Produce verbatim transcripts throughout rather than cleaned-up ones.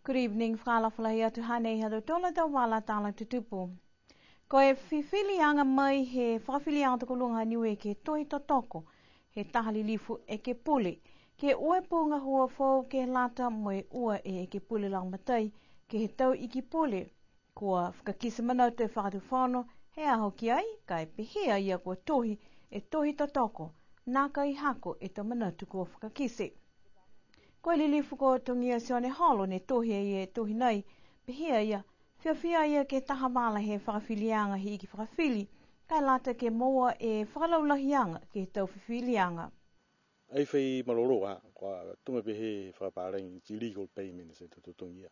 Good evening, fakaalofa lahi atu, hanei ha tautolu a tau vala tala tutupu. Ko e fifiliaga mai he fakafiliaga tokoluga ha Niue ke he tohi totoko he taha lilifu ekepule, ke ua e pū gahua foou ke lata mo e ua e ekepule lagomatai ke he tau iki pule. Kua fakakite manatu e Fakatufono he aho ki ai, ka e pehē a ia kua tohi e tohi totoko, nākai hako e tau manatu kua fakakite. Ko e lilifu ko Togia Sione Holo ne tohi e tohi nei, pehē a ia, fiafia a ia ke he taha vala he fakafiliaga he iki fakafili, ka e lata ke moua e fakalaulahiaga ke he tau fifiliaga. Ai fai malolō a, kua tuga pehē fakapālagi, it's illegal payments e tau totogi ia.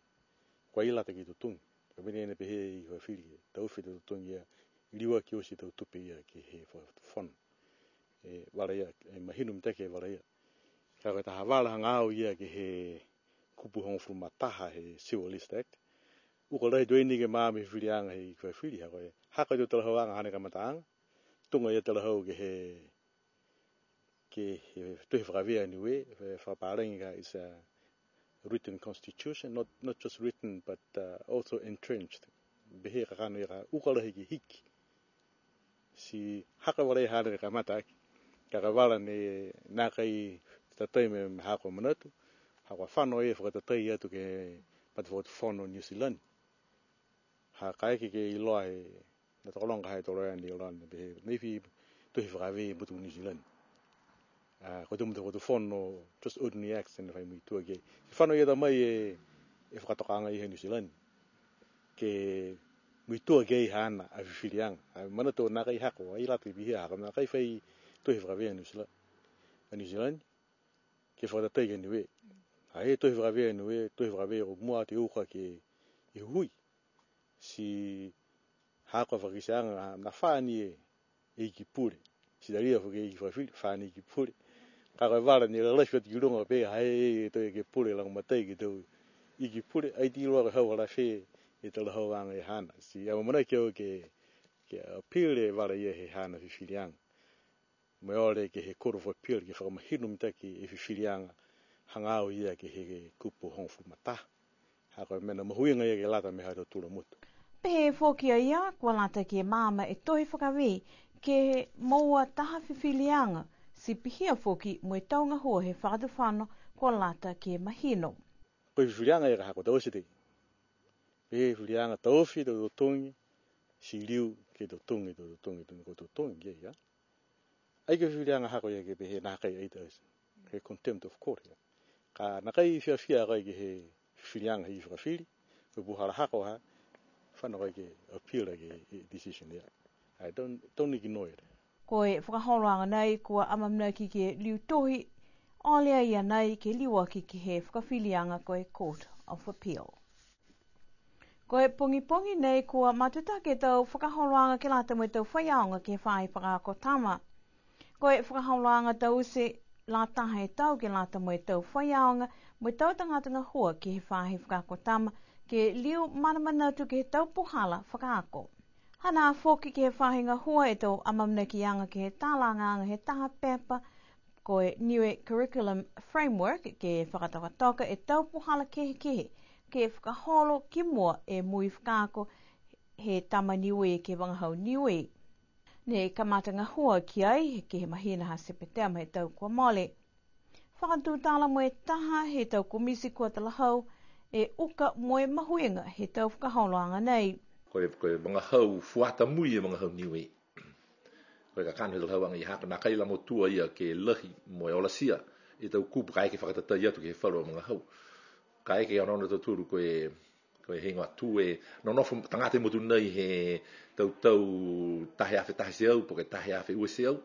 Kua ai lata ke totogi. Ka mena ne pehē e iki fakafili, taofi e tau totogi ia, liuaki oti e tau tupe ia ke he Fakatufono. E vala ia, e mahino mitaki e vala ia. Ka ko e taha vala hagaao ia ke he kupu hogofulu ma taha he Civil List Act. Uka lahi tuai ni ke maama e fifiliaga he iki fakafili, ha ko e, ha ko e tau talahauaga haana kamataaga. Tuga ia talahau ke he, ke he tohi fakavē a Niue, e fakapālagi ka is a written constitution, not, not just written, but, uh, also entrenched. Pehē kakano ia ka uka lahi ke hiki. Ti ha ko e vala ia haana ne kamata aki. Ka ko e vala ne nākai tatai mo e haaku a manatu, ha kua fano e fakatatai atu ke he matafakatufono Niu Silani. Ha kaeke ke iloa he, na tokologa ha e toloa ni iloa ni pehē, nei fai tohi fakavē he motu Niu Silani. A, ko e tau matafakatufono, just ordinary acts ne fai muitua ke. Ke fano ia ta mai e, e fakatokaaga ia he Niu Silani. Ke muitua ke ai haana a fifiliaga. A, manatu nākai hako, ai lata pihia hako, nākai fai tohi fakavē a Niu Sila-, a Niu Silani. Ke fakatatai ki a Niue. A e tohi fakavē a Niue, tohi fakavē ko mua atu e uka ke he hui. Ti ha ko e fakakiteaga, na fā ni e, e iki pule. Ti talia foki e iki fakafili, fā ni e iki pule. Ka ko e vala ne lalafi atu ki luga pē, ha e, e tau ekepule lagomatai ke he tau iki pule, ai ti iloa ko e hau hala fē e talahauaga e haana. Ti amaamanaki au ke, ke appeal e vala ia he haana fifiliaga. Mo e ole ke he Court of Appeal ke fakamahino mitaki e fifiliaga hagaao ia ke he kupu hogofulu ma taha. Ha ko e mena mahuiga ia ke lata mo e ha tautolu a motu. Pehē foki a ia, kua lata ke maama e tohi fakavē ke moua taha fifiliaga, ti pihia foki mo e tau gahua he Fakatufono kua lata ke mahino. Ko e fifiliaga ia ka ha ko e taofi tei. Pehē fifiliaga taofi tau totogi, ti liu ke totogi, tau totogi, tau totogi, ia, ia. Ai ke fifiliaga ha ko ia ke pehē nākai ai tau, he contempt of court ia. Ka nākai fiafia a koe ke he fifiliaga he iki fakafili, ko e puhala hako ha, fano koe ke appeal ke he decision ia. I don't, don't ignore it. Ko e fakaholoaga nei kua amaamanaki ke liu tohi, ole ai a nei ke liuaki ke he fakafiliaga ko e Court of Appeal. Ko e pogipogi nei kua matutaki e tau fakaholoaga ke lata mo e tau faiaoga ke he faahi fakaako tama. Ko e fakaholoaga taute lataha e tau ke lata mo e tau faiaoga mo e tau tagata gahua ke he faahi fakaako tama ke liu manamanatu ke he tau puhala fakaako. Hanā foki ke he faahi gahua e tau amaamanakiaga ke he talagaaga he taha pepa, ko e Niue Curriculum Framework, ke fakatokatoka e tau puhala kehekehe ke fakaholo ki mua e moui fakaako he tama Niue ke he vagahau Niue. Ne kamata gahua ki ai ke he mahina ha Sepetema he tau kua mole. Fakatutala mo e taha he tau komiti kua talahau e uka mo e mahuiga he tau fakaholoaga nei. Ko e, ko e vagahau fuata mui e vagahau Niue. Ko e kakano he talahauaga ia ha ko e nākai la motua ia ke lahi mo e olatia e tau kupu kaeke fakatatai atu ke he falu a vagahau. Kaeke a nona tautolu ko e, ko e heigoa tū e nonofo tagata he motu nei he tau tau taha e afe taha e teau, po ke taha e afe ua e teau.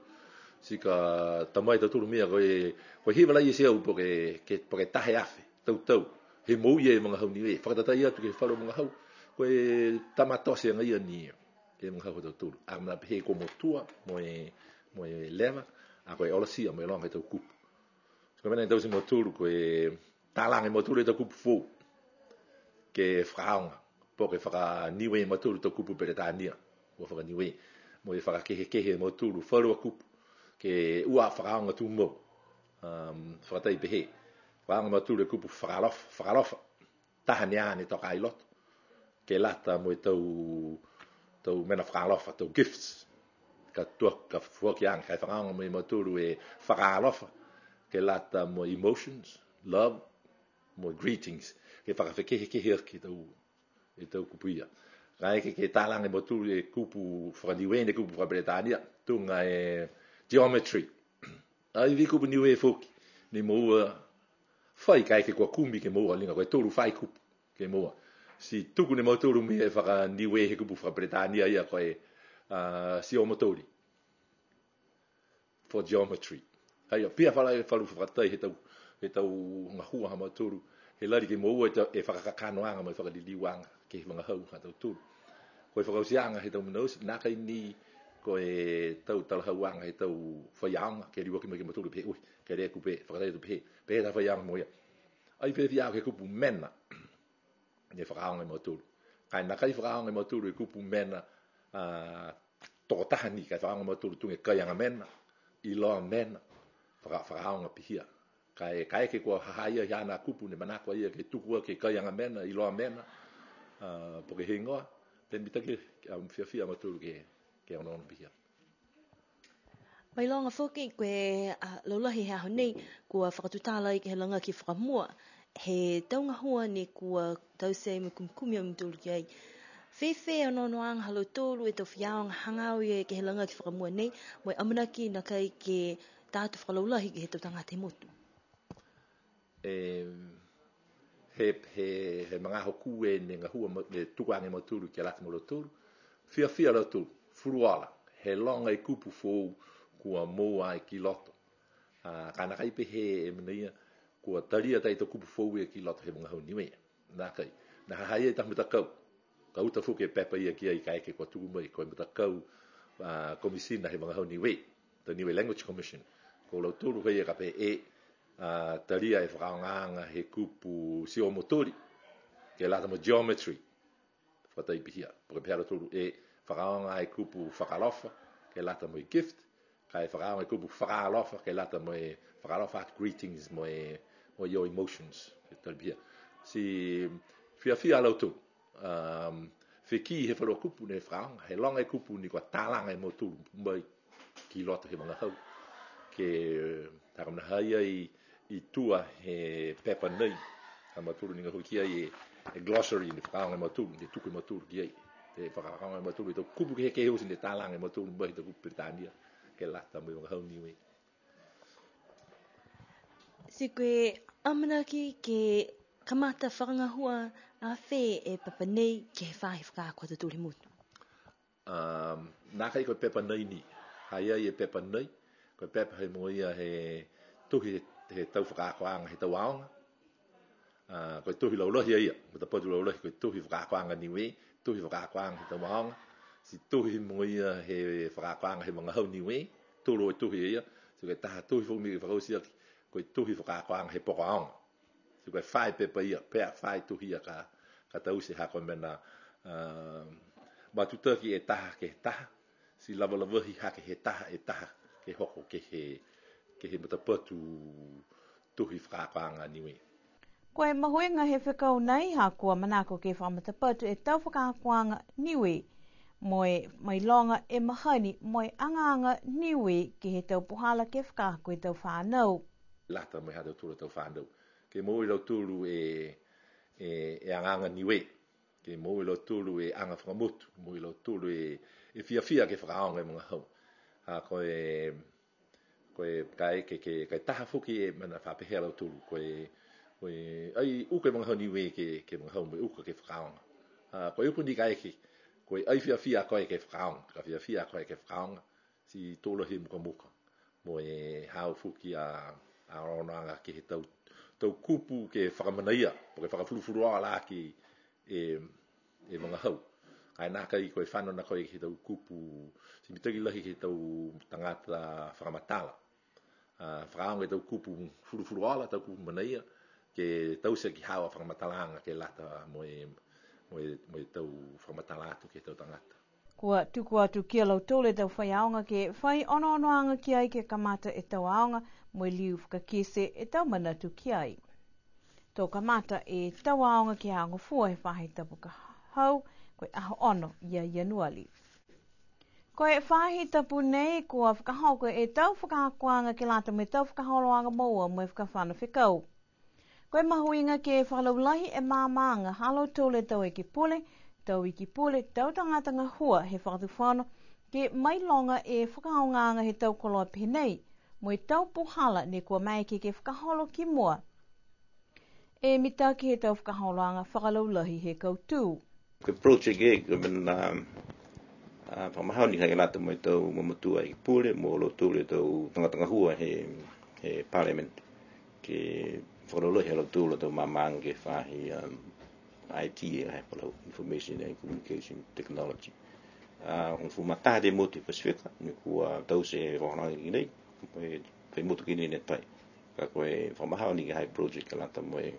Ti ka ta mai tautolu mena ko e, ko e hiva lā e teau po ke, ke, po ke taha e afe tau tau. He moui e vagahau Niue, fakatatai atu ke he falu a vagahau. Ko e tama tote agaia ni ia. Ke he vagahau ha tautolu. A mena pehē kua motua, mo e, mo e leva, a ko e olatia, mo e loga he tau kupu. Ko e mena ne taute e mautolu, ko e talaga e mautolu e tau kupu foou. Ke fakaaoga, po ke faka-Niue e mautolu tau kupu Peretania, kua faka-Niue. Mo e fakakehekehe e mautolu falu a kupu, ke ua fakaaoga tumau. Um, fakatai pehē. Fakaaoga e mautolu e kupu fakaalofa, fakaalofa. taha ni a ne toka i loto. Ke lata mo e tau, tau mena fakaalofa, tau gifts. Ka tua, ka foaki age, ka e fakaaoga mo e mautolu e fakaalofa. Ke lata mo e emotions, love, mo e greetings. Ke fakafekehekehe aki e tau, e tau kupu ia. Kaeke ke talaga e mautolu e kupu faka-Niue ne kupu faka-Peretania, tuga e geometry. Ai vei kupu Niue foki, ne moua fai kaeke kua kumi ke moua liga, ko e tolu fai kupu ke moua. Ti tuku ne mautolu mo e faka-Niue he kupu faka-Peretania ia ko e, a, siomotori. For geometry. Ai, a, pihia falu, falu fakatai he tau, he tau gahua ha mautolu. He lali ke moua e tau, e fakakakanoaga mo e fakaliliuaga ke he vagahau ha tautolu. Ko e fakaotiaga he tau mena oti, nākai ni ko e tau talahauaga he tau faiaoga, ke liuaki mai ke mautolu pehē, ui, ke lē kupu, fakatai atu pehē, pehē e tau faiaoga mo ia. Ai fiafia au ke he kupu mena, ne fakaaoga e mautolu. Ka e nākai fakaaoga e mautolu e kupu mena, a, tokotaha ni, ka e fakaaoga e mautolu tuga e kaiaga mena, iloa mena, faka-, fakaaoga pihia. Ka e, kaeke kua ha ha i ai haana kupu ne manako a ia ke tuku aki e kaiaga mena, iloa mena, a, po ke heigoa, pehē mitaki, a, fiafia a mautolu ke, ke onoono pihia. Mailoga foki ko e, a, laulahi he aho nei, kua fakatutala ai ke he lagaki fakamua, he tau gahua ne kua taute mo e kumikumi a mautolu ki ai. Fēfē e onoonoaga ha lautolu e tau faiaoga hagaao ia ke he lagaki fakamua nei, mo e amanaki nākai ke ta atu fakalaulahi ke he tau tagata he motu. E, he, he, he magaaho kū e ne gahua ma-, ne tuku age e mautolu ke lata mo lautolu. Fiafia a lautolu, fuluola, he loga e kupu foou kua moua ai ki loto. A, ka nākai pehē e mena ia, kua talia ai e tau kupu foou ia ki loto he vagahau Niue. Nākai, ne ha ha i ai taha matakau. Ka uta foki e pepa ia ki ai kaeke kua tuku mai, ko e matakau, a, komisina he vagahau Niue, the Niue Language Commission. Ko lautolu foki ia ka pehē e, a, talia e fakaaogaaga he kupu siomotori, ke lata mo geometry. Fakatai pihia. Po ke pehē a lautolu e fakaaoga e kupu fakaalofa, ke lata mo e gift, ka e fakaaoga e kupu fakaalofa, ke lata mo e fakaalofa atu, greetings, mo e, mo e emotions, ke tali pihia. Ti fiafia a lautolu, um, fekī he falu a kupu ne fakaaoga, he loga e kupu ne kua talaga e mautolu mai ki loto he vagahau. Ke, ha ko e mena ha i ai i tua he pepa nei, ha mautolu ne gahua ki ai e, e glossary ne fakaaoga e mautolu, ne tuku e mautolu ki ai. He fakaaoga e mautolu e tau kupu kehekehe oti ne talaga e mautolu mai he tau kupu Peritania, ke lata mo e vagahau Niue. Ti ko e amanaki ke kamata fakagahua a fē e pepa nei ke he faahi fakaako ha tautolu he motu? Um, nākai ko e pepa nei ni. Ha i ai e pepa nei, ko e pepa he mogo ia he tohi he, he tau fakaakoaga he tau aoga. A, ko e tohi laulahi a ia, matapatu laulahi, ko e tohi fakaakoaga Niue, tohi fakaakoaga he tau aoga. Ti tohi he mogo ia he fakaakoaga he vagahau Niue, tolu e tohi a ia. Ti ko e taha tohi foki ne fakaoti aki, ko e tohi fakaakoaga he poko aoga. Ti ko e fā e pepa ia, pehē a fā e tohi ia ka, ka taute ha ko e mena, a, matutaki e taha ke he taha, ti lavalavahi hake he taha e taha, ke hoko ke he, ke he matapatu tohi fakaakoaga Niue. Ko e mahuiga he fekau nei, ha kua manako ke fakamatapatu e tau fakaakoaga Niue, mo e mailoga e mahani, mo e agaaga Niue, ke he tau puhala ke fakaako e tau fanau. Lata mo e ha tautolu a tau fanau. Ke moua e lautolu e, e, e agaaga Niue. Ke moua e lautolu e aga fakamotu, moua e lautolu e, e fiafia ke fakaaoga e vagahau. Ha ko e, ko e kaeke, ke, ke taha foki e mena fa pehē a lautolu. Ko e, ko e ai uka e vagahau Niue ke, ke vagahau mo e uka ke fakaaoga. Ha ko e uka ni kaeke, ko e ai fiafia a koe ke fakaaoga, ka fiafia a koe ke fakaaoga. Ti to lahi e mukamuka. Mo e haau foki a, a onoonoaga ke he tau, tau kupu ke fakamanaia, po ke fakafulufuluola aki e, e vagahau. Ka e nākai ko e fano na ko e ke he tau kupu, ti mitaki lahi ke he tau tagata fakamatala. A, fakaaoga e tau kupu fulufuluola, tau kupu manaia, ke taute ki haau a fakamatalaaga ke lata mo e, mo e, mo e tau fakamatala atu ke he tau tagata. Kua tuku atu ki a lautolu e tau faiaoga ke fai onoonoaga ki ai ke kamata e tau aoga, mo e liu fakakite e tau manatu ki ai. To kamata e tau aoga ke he Aho Gofua he faahi tapu ka hau, ko e aho ono ia Ianuali. Ko e faahi tapu nei, kua fakahoko e tau fakaakoaga ke lata mo e tau fakaholoaga moua mo e fakafano fekau. Ko e mahuiga ke fakalaulahi e maamaaga ha lautolu e tau ekepule, tau ikipule, tau tagata gahua he fakatufono, ke mailoga e fakaaogaaga he tau koloa pehē nei, mo e tau puhala ne kua maeke ke fakaholo ki mua. E mitaki he tau fakaholoaga fakalaulahi he kautū. Ko e project e, ko e mena, a, fakamahao ni ke lata mo e tau mamatua ikipule, mo lautolu e tau tagata gahua he, he parliament. Ke fakalaulahi ha lautolu a tau maamaaga ke he faahi, um, I T e, he palau, Information and Communication Technology. A, hogofulu ma taha e motu he Pasifika, ne kua taute e fakaholoaga ki nei, ko e, ko e motu ki nei ne tai. Ka ko e fakamahao ni ke he project ke lata mo e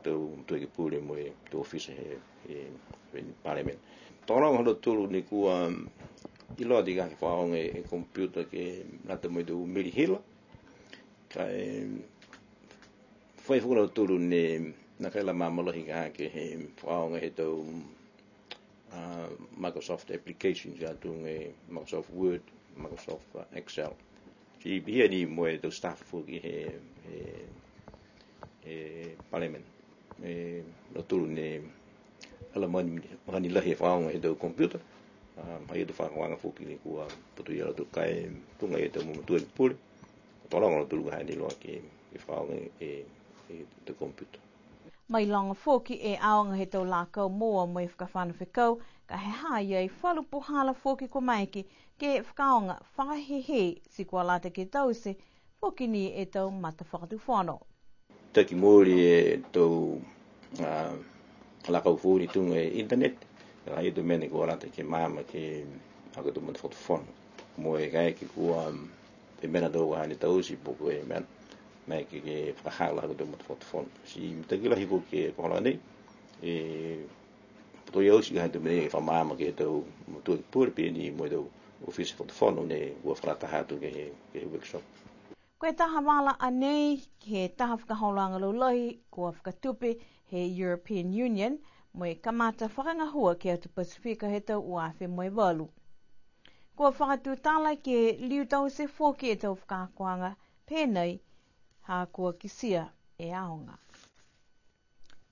tau, tau ikipule mo e tau ofisa he, he, he parliament. Tokologa ha lautolu ne kua, um, iloa ti ka ke fakaaoga e computer ke lata mo e tau meli hila. Ka e, fai foki ha lautolu ne, nākai la maama lahi ka ke he fakaaoga he tau, a, Microsoft applications, ia tuga e Microsoft Word, Microsoft, a, Excel. Ti pihia ni mo e tau staff foki he, he, he parliament. E, lautolu ne, ala mahani, mahani lahi e fakaaoga he tau computer. A, ha ia tau fakaakoaga foki ne kua putoia a lautolu ka e tuga e tau mamatua ikipule. Tokologa ha lautolu ka ha ne iloa ke, ke fakaaoga e, e tau computer. Mailoga foki e aoga he tau lakau moua mo e fakafano fekau, ka e ha ha i ai falu puhala foki kua maeke ke fakaaoga fakahehē, ti kua lata ke taute foki ni e tau matafakatufono. Taki mooli e tau, a, lakau foou ne tuga e internet, ka ha ia tau mena kua lata ke maama ke he tau matafakatufono. Mo e kaeke kua, um, e mena tau ka ha ne taute po ko e mena, maeke ke fakahala ha ko e tau matafakatufono. Ti mitaki lahi foki e fakaholoaga nei, e, putoia oti ka ha e tau mena e fakamaama ke he tau matua ikipule pihia ni mo e tau ofisa fakatufono ne kua fakalataha atu ke he, ke he workshop. Ko e taha vala a nei, ke he taha fakaholoaga laulahi, kua fakatupe he European Union, mo e kamata fakagahua ke he atu Pasifika he tau ua afe mo e valu. Kua fakatutala ke liu taute foki e tau fakaakoaga pehē nei, ha kua kitia e aoga.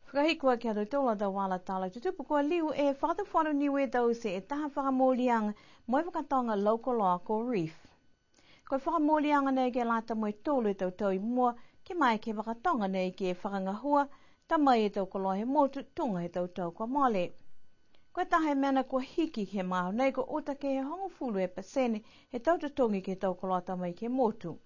Fakahiku aki ha tautolu a tau vala tala tutupu, kua liu e Fakatufono Niue taute e taha fakamooliaga mo e vaka toga laukoloa ko Reef. Ko e fakamooliaga nei ke lata mo e tolu e tau tau i mua, ke maeke he vaka toga nei ke fakagahua, ta mai e tau koloa he motu, tuga he tau tau kua mole. Ko e taha e mena kua hiki he magaaho nei, kua uta ke he hogofulu e pasene he tau totogi ke he tau koloa ta mai ke he motu.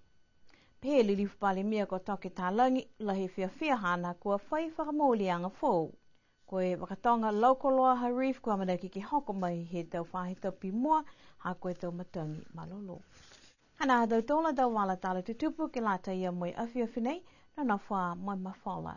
Pehē e Lilifu Palemia ko Toke Talagi, lahi e fiafia haana kua fai fakamooliaga foou. Ko e vaka toga laukoloa ha Reef kua amanaki ke hoko mai he tau faahi tapu i mua, ha ko e tau matagi malolō. Hanā ha tautolu a tau vala tala tutupu ke lata ia mo e afiafi nei, nonofo ā mo e mafola.